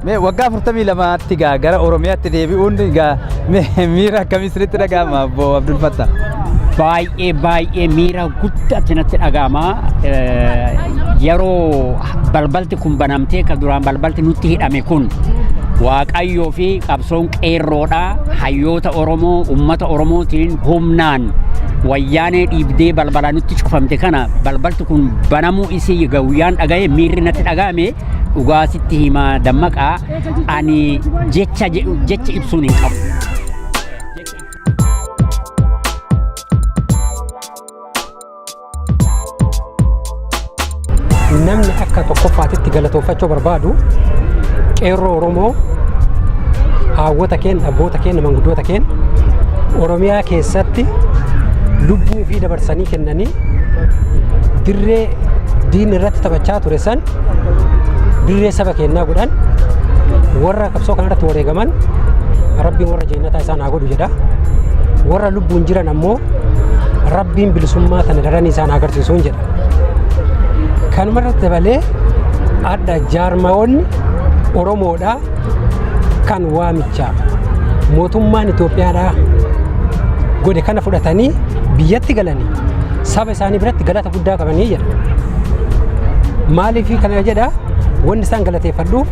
Mee waggaa 42tti gaa gara Oromiyaatti deebi'uun gaa mee miira akkamii isinitti dhaga'ama obbo Abdul Fattah? Baay'ee baay'ee miira guddaatti natti dhaga'ama. Yeroo balbalti kun banamtee ka duraan balbalti nutti hidhame kun Waaqayyoo fi qabsoon qeerroodha hayyoota Oromoo uummata Oromootiin humnaan wayyaanee dhiibdee balbala nutti cufamte kana balbalti kun banamuu isii guyyaan dhaga'e miirri natti dhaga'ame dhugaa sitti himaa dammaqaa ani jecha jedhu jecha ibsuun hin qabu. Namni akka tokkoffaatitti galatoonfachuu barbaadu qeerroo Oromoo haawwota keenya, abboota keenya, manguddoota keenya Oromiyaa keessatti lubbuu ofii dabarsanii kennanii dirree diinni irratti taphachaa ture san dirree saba keenyaa godhan warra qabsoo kanarratti wareegaman rabbiin warra jeennataa isaan haa godhu jedha. Warra lubbuun jiran ammoo rabbiin bilisummaa tana daranii isaan haa agarsiisuun jedha. Kanuma irratti dabalee adda jaarmayoonni Oromoodhaa kan waamichaa mootummaan Itoophiyaadhaa godhe kana fudhatanii biyyatti galanii saba isaanii biratti galata guddaa qabanii jedha. Maaliif kana jedha wanni isaan galateeffadhuuf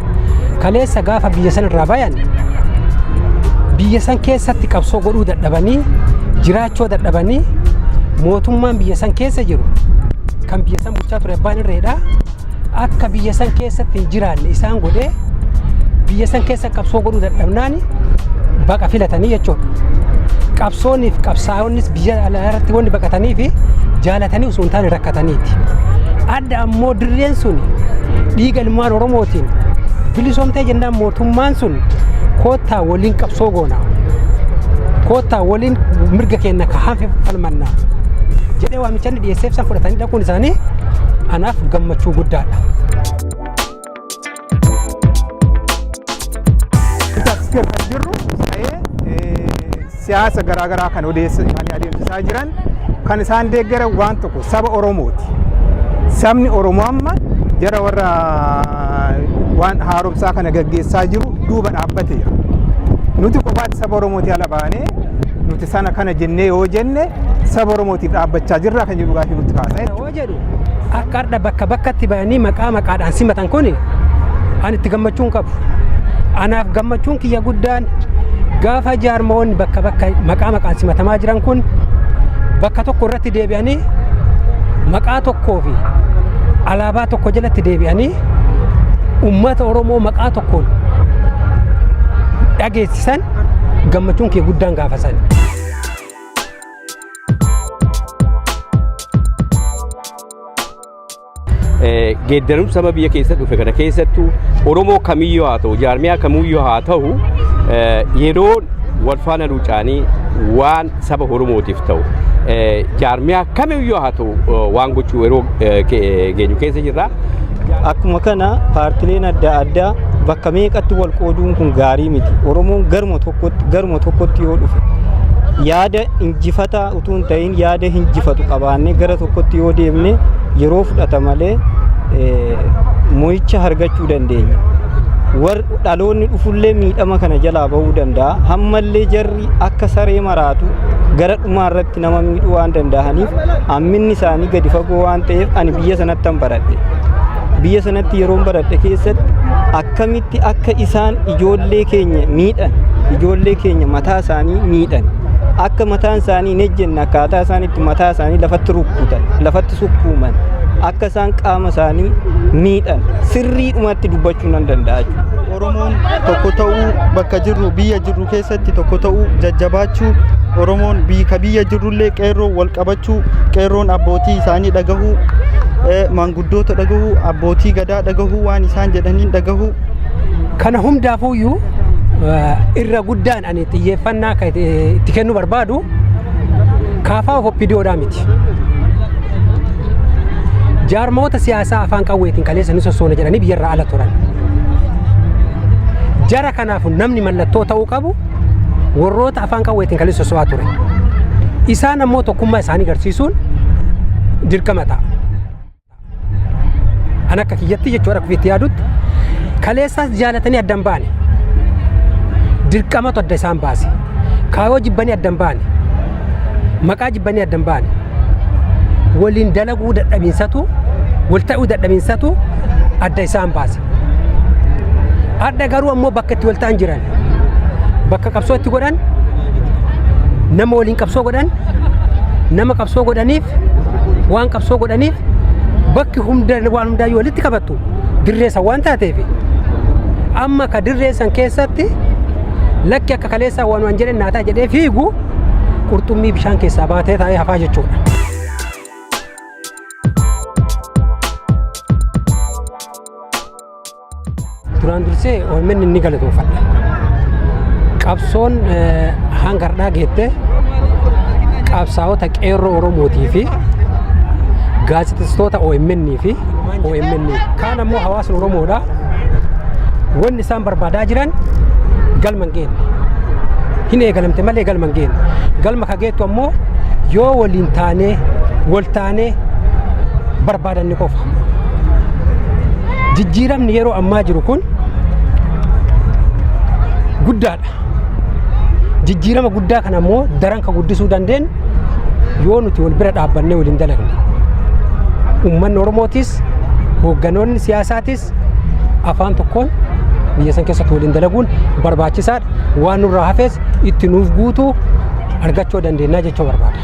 kaleessa gaafa biyya san irraa bayan biyya san keessatti qabsoo godhuu dadhabanii jiraachuu dadhabanii mootummaan biyya san keessa jiru kan biyya san bulchaa ture abbaan irreedha akka biyya san keessatti hin jiraanne isaan godhee biyya san keessa qabsoo godhuu dadhabnaan baqa filatanii jechuudha. Qabsooniif qabsaa'onnis biyya alaa irratti wanni baqatanii fi jaalatanii osoo hin taane rakkataniiti. Adda ammoo dirreen sun dhiiga ilmaan Oromootiin bilisoomtee jennaan mootummaan sun koottaa waliin qabsoo goona. Koottaa waliin mirga keenya ka hafe falmannaa. Jedhee waamicha inni dhiyeesseef san fudhatanii dhaquun isaanii anaaf gammachuu guddaadha. Kan jirru ta'ee siyaasa garaagaraa kan odeessa kan adeemsisaa jiran kan isaan deeggaran waan tokko saba Oromooti. Sabni Oromoo amma jara warra waan haaromsaa kana gaggeessaa jiru duuba dhaabbateera. Nuti qofaatti saba Oromooti ala baanee nuti sana kana jennee yoo jenne saba Oromootiif dhaabbachaa jirra kan jedhu gaaffii nutti kaasa. Yoo jedhu akka har'a bakka bakkatti bayanii maqaa maqaadhaan simatan kun ani itti gammachuu hin qabu. Anaaf gammachuun kiyya guddaan gaafa jaarmoonni bakka bakka maqaa maqaan simatamaa jiran kun bakka tokko irratti deebi'anii maqaa tokkoo fi alaabaa tokko jalatti deebi'anii uummata Oromoo maqaa tokkoon dhageessisan gammachuun kiyya guddaan gaafa san. Geeddarumsa saba biyya keessa dhufe kana keessattuu Oromoo kamiyyuu haa ta'u jaarmiyaa kamiyyuu haa ta'u yeroo wal faana luucaanii waan saba Oromootiif ta'u jaarmiyaa kamiyyuu haa ta'u waan gochuu yeroo geenyu keessa jirra. Akkuma kana paartileen adda addaa bakka meeqatti wal qooduun kun gaarii miti. Oromoon garuma tokkotti garuma tokkotti yoo dhufe yaada injifataa utuu hin ta'in yaada hinjifatu qabaannee gara tokkotti yoo deemne yeroo fudhata malee mo'icha argachuu dandeenya. War dhaloonni dhufullee miidhama kana jalaa bahuu danda'a. Hammallee jarri akka saree maraatu gara dhumaa irratti nama miidhuu waan danda'aniif hamminni isaanii gadi fagoo waan ta'eef ani biyya sanattan baradhe. Biyya sanatti yeroon baradhe keessatti akkamitti akka isaan ijoollee keenya miidhan, ijoollee keenya mataa isaanii miidhan, akka mataan isaanii hin ejjenne akkaataa isaan itti mataa isaanii lafatti rukkutan, lafatti sukkuuman, akka isaan qaama isaanii miidhan sirriidhumatti dubbachuu nan danda'a jechuudha. Oromoon tokko ta'uu bakka jirru biyya jirru keessatti tokko ta'uu jajjabaachuu Oromoon ka biyya jirrullee qeerroo wal qabachuu qeerroon abbootii isaanii dhagahuu maanguddoota dhagahuu abbootii gadaa dhagahuu waan isaan jedhaniin dhagahuu. Kana hundaafuyyuu irra guddaan ani xiyyeeffannaa kan itti kennuu barbaadu kaafaa of OPDOdhaa miti. Jaarmoota siyaasaa afaan qawweetiin kaleessa ni sossoona jedhanii biyyarraa ala turan. Jara kanaaf namni mallattoo ta'uu qabu warroota afaan qawweetiin kaleessa sosso'aa ture. Isaan ammoo tokkummaa isaanii agarsiisuun dirqama ta'a. An akka kiyyatti jechuudha akka ofiitti yaadutti Kaleessaas jaalatanii adda hin baane. Dirqamatu adda isaan baase. Kaayoo jibbanii adda hin baane. Maqaa jibbanii adda hin baane. Waliin dalaguu dadhabiinsatu, wal ta'uu dadhabiinsatu adda isaan baase. Adda garuu ammoo bakka itti wal ta'an jiran. Bakka qabsoo itti godhan, nama waliin qabsoo godhan, nama qabsoo godhaniif, waan qabsoo godhaniif bakki hunda waan hundaayyuu walitti qabattu dirree san waan taateef, amma ka dirree san keessatti lakki akka kaleessaa waan waan jedhan naataa jedhee fiigu qurxummii bishaan keessaa baatee taa'ee hafaa jechuudha. Duraan dursee OMN ni galatoofadha. Qabsoon hanga har'aa geette qabsaa'ota qeerroo Oromootii fi gaazexeessitoota OMN fi OMN kaan ammoo hawaasni Oromoodha. Wanni isaan barbaadaa jiran galma hin geenne. Hin eegalamte malee galma hin geenne. Galma ka geettu ammoo yoo waliin taanee, wal taanee barbaadanni qofa. Jijjiiramni yeroo ammaa jiru kun guddaadha. Jijjiirama guddaa kana ammoo daran ka guddisuu dandeenyu yoo nuti wal bira dhaabbannee waliin dalagne. Uummanni Oromootis, hoogganoonni siyaasaatis afaan tokkoon biyya san keessatti waliin dalaguun barbaachisaadha. Waan nurraa hafes itti nuuf guutuu argachuu dandeenya jechuu barbaada.